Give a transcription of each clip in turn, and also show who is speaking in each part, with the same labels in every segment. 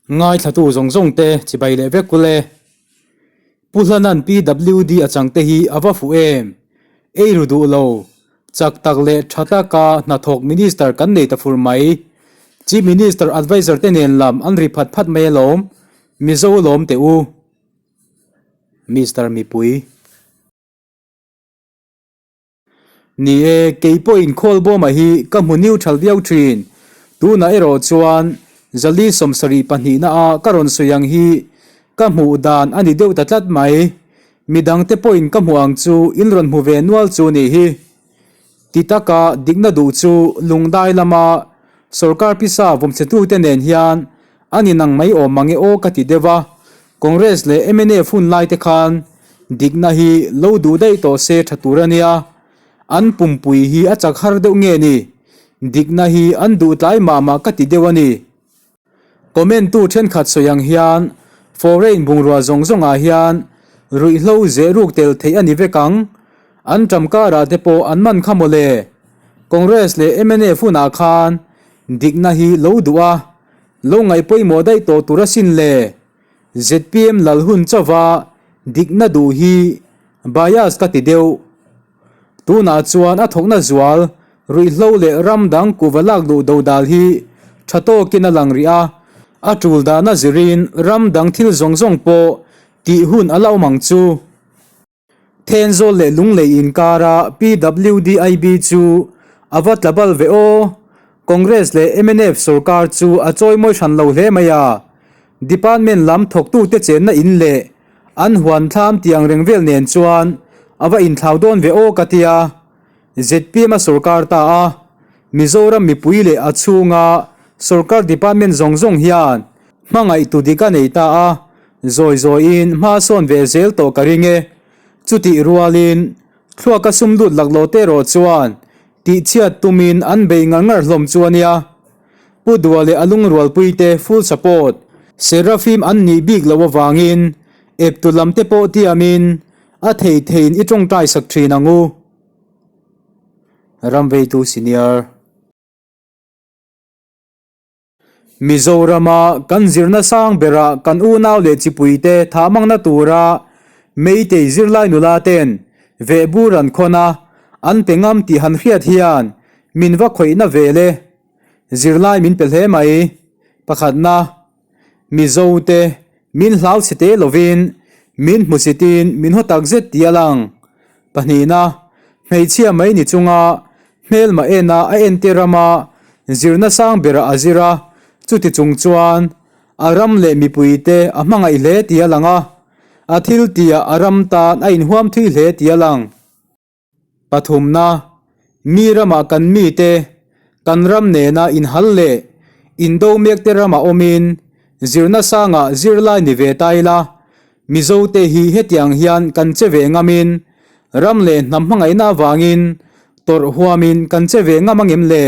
Speaker 1: Ngaithlatu zawng zawng te chibai leh vek ule. Pu Hlanan PWD a changte hi a va fuh em? Ei ru duh lo, chak tak leh tha taka hnathawk Minister kan nei ta fur mai. Chief Minister Adviser te nen lam an ri phat phat mai alawm, Mizo lawm teh u. Mister Mipui. Ni e, kei pawhin Khawlbawma hi ka hmu neutral viau thin. Tunah erawh chuan Zali 70 pahnihna a ka rawn sawi ang hi ka hmuh dan a ni deuh ta tlat mai. Midangte pawhin ka hmuh ang chu in rawn hmu ve nual chu ni hi. Ti taka dikna duh chu lungdai lama sorkar pisa vawmchhetute nen hian A ni nang mai awm mange aw ka ti deuh a, Congress leh mnf hun lai te khan dikna hi lo duh daih tawh se tha tur a nia, an pumpui hi a chak har deuh nge ni, dikna hi an duh tlai mah mah ka ti deuh a ni. Comment tu thenkhat sawi ang hian foreign bungrua zawng zawng ah hian ruihhlo zeh ruk tel theih a ni vek ang, an ṭam karah te pawh an man kha mawle. Congress leh mnf hunah khan dikna hi lo duh a, Lo ngaih pawimawh daih tawh tur asin le. Zpm lal hun chauha dikna duh hi bias ka ti deuh. Tunah chuan a thawkna zual ruihhlo leh ram dang kuhva lak luh dodal hi tha tawkin a lang rih a, a tul dahna zirin ram dang thil zawng zawng pawh tih hun a la awm ang chu. Thenzawl leh Lunglei inkara PWDIB chu a va tla bal ve aw. Congress leh mnf sorkar chu a chawimawi hran lo hle mai a. Department lam thawktute chenna in leh an huan thlam tih ang reng vel nen chuan a va inthlau dawn ve aw ka tia. Zpm a sorkar ta a, Mizoram mipui leh a chhunga sorkar department zawng zawng hian hmangaihtu dik a nei ta a, zawi zawiin hma sawn ve zel tawh ka ring e. Chutih rualin thluaka sum lut laklawh te erawh chuan tihchhiat tumin an bei ngar ngar hlawm chu a nia. Pu Dua leh a lungrualpui te full support. Seraphim an nih bik loh avangin eptu lam te pawh tiamin a thei theiin i tawngtai sak thin ang u. Ramveitu Senior. Mizorama kan zirna sang berah kan unau leh chipuite thah mangna tura Meitei zirlai nula ten vehbur an khawn a, an pe ngam tih han hriat hian min va khawihna vel e. Zirlai min pe hle mai. Pakhatna, Mizote min hlau chhe te lovin min hmusitin min haw tak zet tih a lang. Pahnihna, hmeichhia mai ni chunga hmelma ena a entir rama zirna sang berah a zir a, chuti chung chuan a ram leh mipuite a hmangaih hle tih a lang a, a thil tihah a ram tan a inhuam thui hle tih a lang. Pathumna, mi ramah kan mite kan ram nena inhal leh indo mekte ramah awmin zirna sangah zirlai ni ve ta ila, Mizote hi hetiang hian kan che ve ngamin ram leh hnam hmangaihna avangin tawrh huamin kan che ve ngam angem le?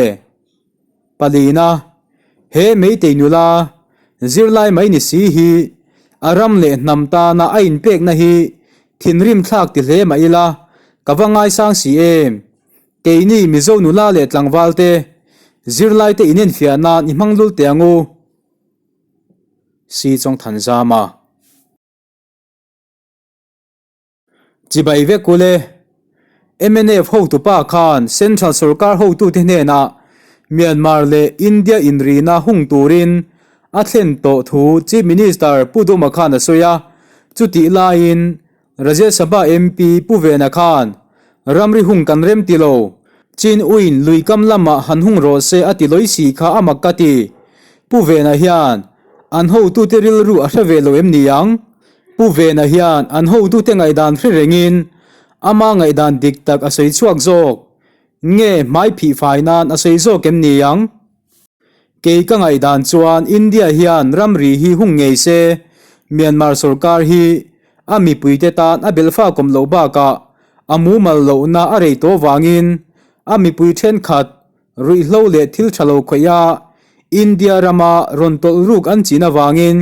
Speaker 1: Palina, he Meitei nula zirlai mai ni si hi a ram leh hnam tana a inpekna hi thinrim thlak ti hle mah ila ka va ngaisang si em? Keini Mizo nula leh tlangvalte zirlaite inenfiah nan i hmang lul teh ang u. Si Chawngthanzama. Chibai vek ule. Mnf hotupa khan Central sorkar hotute hnenah Myanmar leh India inrina hung turin a thlen tawh thu Chief Minister Pu Duma khan a sawi a, chutih laiin Rajya Sabha MP Pu Vena khan ramri hung kan rem ti lo, Chin uin lui kam lamah han hung rawh se a ti lawi si kha a mak ka ti. Pu Vena hian an hotute rilru a hre ve lo em ni ang? Pu Vena hian an hotute ngaihdan hre rengin ama ngaihdan dik tak a sawi chhuak zawk nge hmai phih fai nan a sawi zawk em ni ang? Kei ka ngaihdan chuan India hian ramri hi hung ngei se, Myanmar sorkar hi a mipuite tan a belhfa kawm loh bakah a mumal lohna a rei tawh vangin a mipui thenkhat ruihhlo leh thil tha lo khawih a India rama rawn tawlh ruk an chin avangin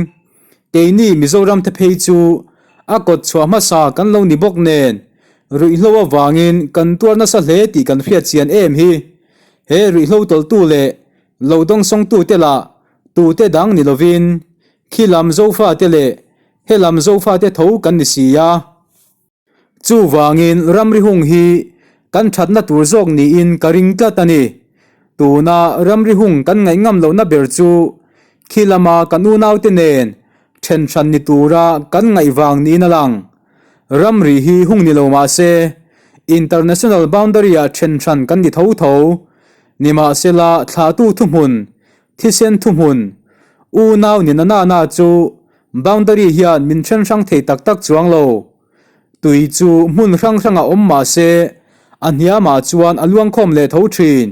Speaker 1: Keini Mizoram te phei chu a kawt chhuah hmasa kan lo ni bawk nen ruihhlo avangin kan tuar nasa hle tih kan hriat chian em hi. He ruihhlo tawlhtu leh lo dawngsawngtu te lah tute dang ni lovin. Khi lam Zofate leh he lam Zofate tho kan ni si a. Chuvangin ramri hung hi kan thatna tur zawk niin ka ring tlat a ni. Tuna ramri hung kan ngaih ngam lohna ber chu khi lama kan unaute nen then hran ni tura kan ngaih vang niin a lang. Ramri hi hung ni lo mah se international boundary-ah then hran kan ni tho tho. Nimahsela thlahtu thuhmun, thisen thuhmun, unau ni na na na chu Boundary hian min then hrang thei tak tak chuang lo. Tui chu hmun hrang hrangah awm mah se, a hniamah chuan a luangkhawm leh tho thin.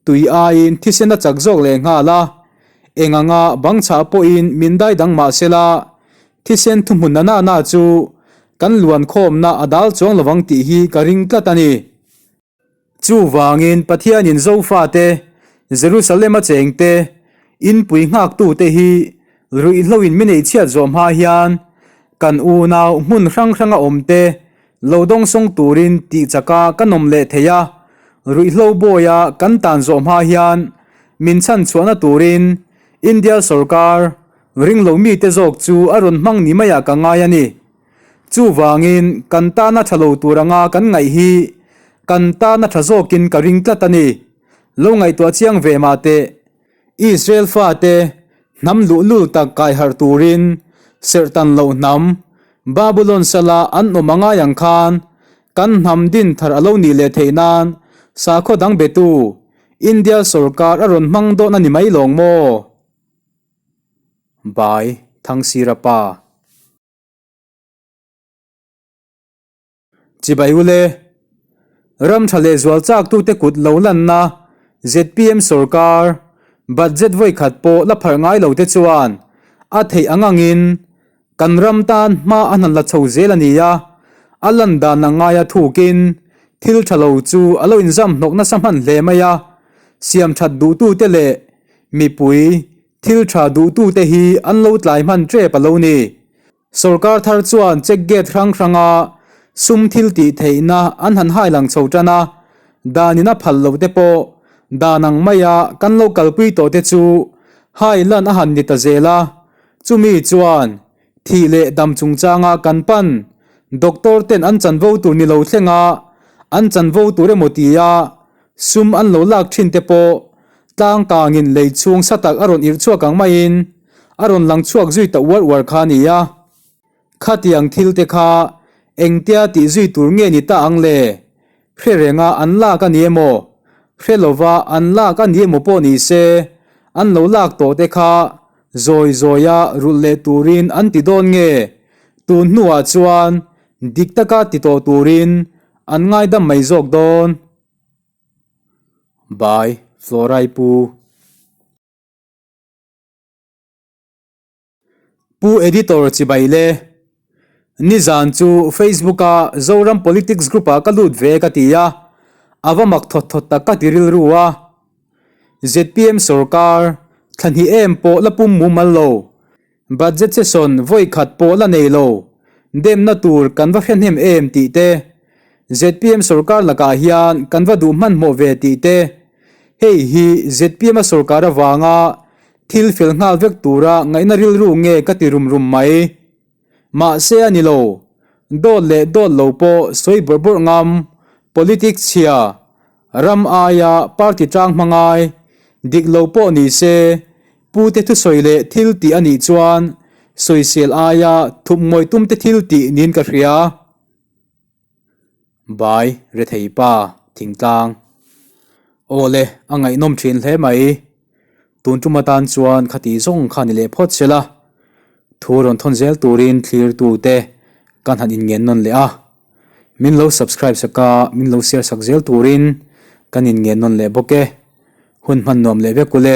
Speaker 1: Tui aiin thisen a chak zawk leh nghal a, eng anga bang chhah pawhin min dai dang mah se la, thisen thuhmun na na na chu kan luankhawmna a dal chuang lovang tih hi ka ring tlat a ni. Chuvangin Pathianin Zofate, Jerusalem-a chengte, inpui nghaktute hi ruihhloin mi neihchhiat zawh hma hian kan unau hmun hrang hranga awmte lo dawngsawng turin tih chaka ka nawm leh thei a, ruihhlo bawia kan tan zawh hma hian min chhanchhuahna turin India sorkar ringlo mite zawk chu a rawn hmang ni maiah ka ngai a ni. Chuvangin kan tana tha lo tur anga kan ngaih hi kan tana tha zawkin ka ring tlat a ni. Lo ngaihtuah chiang ve mah teh. Israel fate hnam luhlul tak kai harh turin serhtan loh hnam Babulon sala an awm a ngai ang khan kan hnam din thar a lo nih leh theih nan sakhaw dang betu India sorkar a rawn hmang dawn a ni mai lawng maw? Bai Thangsira pa. Chibai ule, ram tha leh zual chak tute kut lo lanna zpm sorkar budget vawi khat pawh la pharh ngai lo te chuan a theih ang angin kan ram tan hma a hnan la chho zel a ni a, a lan dan ang ngaia thukin thil tha lo chu a lo inzam hnawk nasa hman hle mai a, siam that duhtute leh mipui thil tha duhtute hi an lo tlai hman tep a lo ni. Sorkar thar chuan check gate hrang hranga sum thil tih theihna an han hai lang chho tan a, danin a phal loh te pawh dan ang maia kan lo kalpui tawh te chu hai lan a han ni ta zel a, chumi chuan thih leh dam chungchanga kan pan doctor ten an chanvo tur ni lo thlenga an chanvo tur emaw tia sum an lo lak thin te pawh tlangkangin lei chhung sa tak a rawn irh chhuak ang maiin a rawn lang chhuak zui ta uar uar kha a ni a. Khatiang thil te kha engtia tih zui tur nge ni ta ang le? Hre renga an lak a ni emaw? Hre lova an lak a ni emaw pawh ni se, an lo lak tawh te kha zawi zawia rulh leh turin an ti dawn nge? Tun hnuah chuan dik taka ti tawh turin an ngaidam mai zawk dawn. By Florai Pu. Pu Editor chibai le. Nizan chu Facebook a Zoram Politics Group ah ka lut ve ka ti a, a va mak thawt thawt tak ka ti rilru a. Zpm sorkar thla hnih em pawh la pum mumal lo. Budget session vawi khat pawh la nei lo. Demna tur kan va hre hnem em tih te. Zpm sorkar lakah hian kan va duh hmanhmawh ve tih te. Hei hi zpm a sorkar avanga Thil fel nghal vek tura ngaihna rilru nge ka ti rum rum mai. Mahse a ni lo. Dawt leh dawt lo pawh sawi bawrh bawrh ngam, politics chhia, ram aia party tang hmangai, dik lo pawh ni se, pute thusawi leh thil tih a nih chuan sawisel aia thup ngawih tumte thil tih niin ka hria. Bai rethei pa thingtlang. Aw le, a ngaihnawm thin hle mai. Tun tum atan chuan khati zawng kha ni leh phawt se la. Thu rawn thawn zel turin thlirtute kan han inngen nawn leh a. Min lo subscribe sak a, min lo share sak zel turin kan inngen nawn leh bawk e. Hun hman nuam leh vek ule.